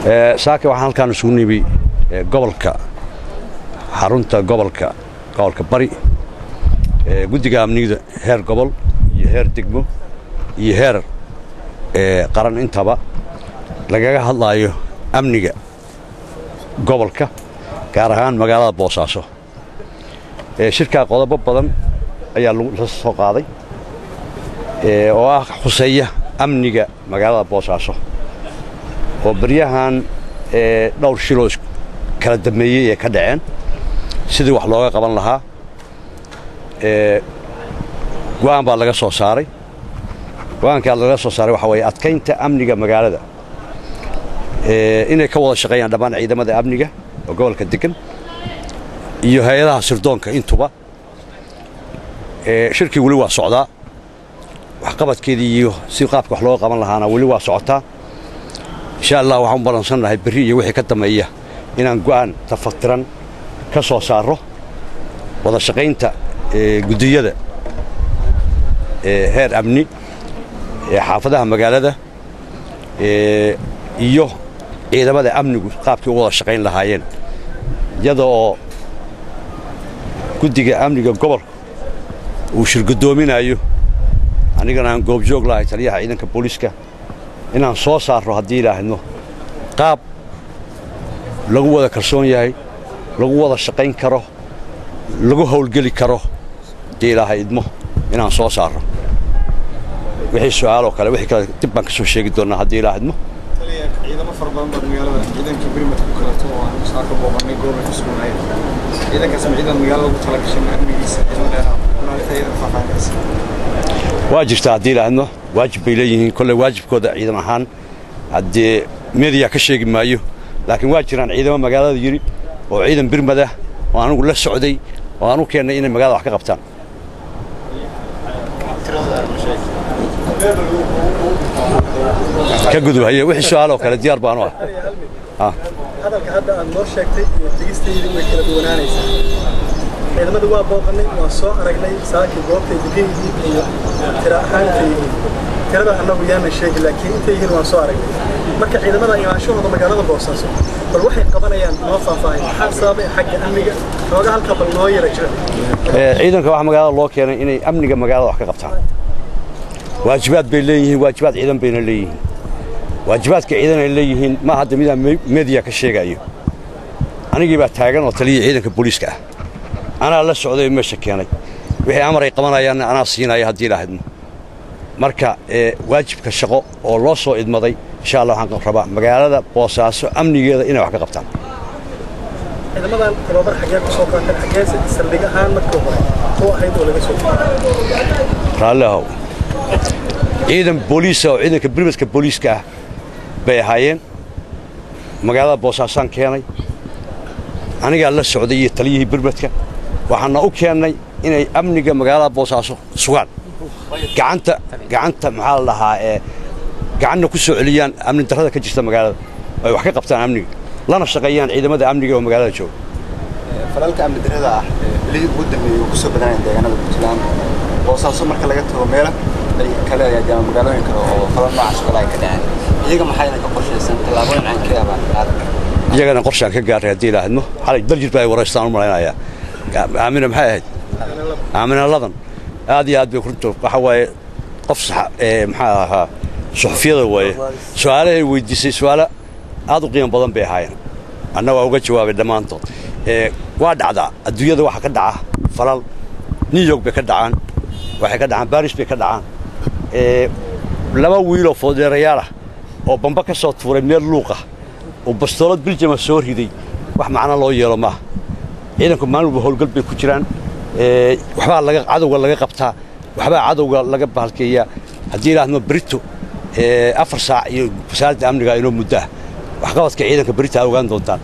Saaka waxaan halkaan isugu nimi gobolka, xarunta gobolka Bari, guddiga amniga heer gobol iyo heer degmo iyo heer qaran intaba lagaga hadlaayo amniga gobolka, gaar ahaan magaalada Boosaaso. Shirkaa qodobo badan ayaa la soo qaaday oo ah khuseeya amniga magaalada Boosaaso, oo baryahan dhowr shiloo kala dambeeyey ee ka dhaceen, sidii wax looga qaban lahaa go'aan baa laga soo saaray. Go'aankaa laga soo saaray waxaa weeye adkaynta amniga magaalada, inay ka wada shaqeeyaan dhammaan ciidamada amniga oo gobolka degan iyo hay-adaha sirdoonka intuba. Shirkii weli waa socdaa, waxqabadkeedii iyo si qaabka wax looga qaban lahaana weli waa socotaa. Insha Allah waxaan u balansannahay berri iyo wixii ka dambeeya inaan go'aan tafatiran ka soo saarro wada shaqaynta guddiyada heer amni xaafadaha magaalada iyo ciidamada amnigu qaabkii u wada shaqayn lahaayeen, iyada oo guddiga amniga gobolka uu shirgudoominayo, anigana aan goobjoog lahay, taliyaha ciidanka booliiska, inaan soo saarro haddii ilaahno qaab lagu wada kalsoon yahay, lagu wada shaqayn karo, lagu hawlgeli karo haddii Ilaahay idmo inaan soo saarro. Wixii su'aaloo kale, wixii kale dib baan ka soo sheegi doonnaa haddii Ilaah idmo. Ciidamo fara badan baad magaalada, ciidanka birmadka ku kaleeto oo aan saaka booqanay goob ay ku sugnaayeen, ciidankaas ma ciidan magaalada ugu tala gashay amnigiisa, ciidamo dheeraad maalinta iyadan faahfaahinaysa? Waa jirtaa haddii ilaahno, waajib bay leeyihiin kolley waajibkooda ciidan ahaan. Haddee media ka sheegi maayo, laakiin waa jiraan ciidamo magaalada yidhi oo ciidan birmada oo anugu la socday oo aan u keennay inay magaalada wax ka qabtaan. Ka gudub haye, wixii su'aaloo kale diyaar baanu ah. Hadalka hadda aad noo sheegtay iyo tegistaydi way kala duwanaanaysaa. Ciidamada waa booqanay, waa soo aragnay saakii goobtay degan yihiin iyo tira ahaan intay yihiin. Tirada annagu yaanan sheegi, laakiin intay yihiin waan soo aragnay. Marka ciidamada imaanshahooda magaalada Boosaaso, bal waxay qabanayaan noo faahfaahin, maxaa sababay xagga amniga nooga halka bal noo yara jira? Ciidanka waxaa magaalada loo keenay inay amniga magaalada wax ka qabtaan. Waajibaad bay leeyihiin, waajibaad ciidan bayna leeyihiin. Waajibaadka ciidan ay leeyihiin ma hadda midaan media ka sheegayo. Anigii baa taagan oo taliya ciidanka booliiska ah, anaa la socday oo meesha keenay. Wixii amar ay qabanayaanna anaa siinaya haddii ilaahidmo. Marka waajibka shaqo oo loo soo idmaday, insha Allah waxaan rabaa magaalada Boosaaso amnigeeda inay wax ka qabtaan. Ciidamadan tababar xaggee ku soo qaateen, xaggee saldhig ahaan markii hore u ahayd oo laga soo? Raalli ahow, ciidan booliisa oo ciidanka birmadka booliiska ah bay ahaayeen. Magaalada Boosaasaan keenay, anigaa la socday iyo taliyihii birmadka. Waxaana u keennay inay amniga magaalada Boosaaso sugaan, gacanta maxaa la dhahaa ee gacanna ku soo celiyaan amni darrada ka jirta magaalada, ay wax ka qabtaan amniga, lana shaqeeyaan ciidamada amniga oo magaalada jooga. Falalka amni darrada ah bilihii ugu dambeeyey oo kusoo badanaya deegaanada Puntland, Boosaaso marka laga tago meelo kale ayaa jira, magaalooyin kale oo falal noocaas oo kale ay ka dhaceen, iyaga maxayna ka qorshaysan, tallaabooyin caankee ah baan qaadan? Iyagana qorshaan ka gaarray haddii ilaahidmo. Xalay daljir ba ay waraystaan u malaynayaa. Aamina maxay ahayd? Aamina Ladan aad iyo aad bay runta waxa waaye qof maxaa ahaa suxufiyada waaye. Su'aalahay weydiisay su'aalo aad u qiimo badan bay ahaayeen, anna waa uga jawaabay dhammaantood. Waa dhacdaa adduunyada, waxa ka dhaca falal, New York bay ka dhacaan, waxay ka dhacaan Baris bay ka dhacaan. Laba wiiloo foodheerayaal ah oo bamba ka soo tuuray meel luuqa oo bastoolad biljama soo riday, wax macno loo yeelo maaha. Ciidanku maalin walba howlgal bay ku jiraan, waxbaa laga cadowga laga qabtaa, waxbaa cadowga laga bahalkeeyaa. Haddii ilaahno berito 4 saac iyo wasaaradda amniga inoo muddo ah waxqabadka ciidanka berita ogaan doontaan.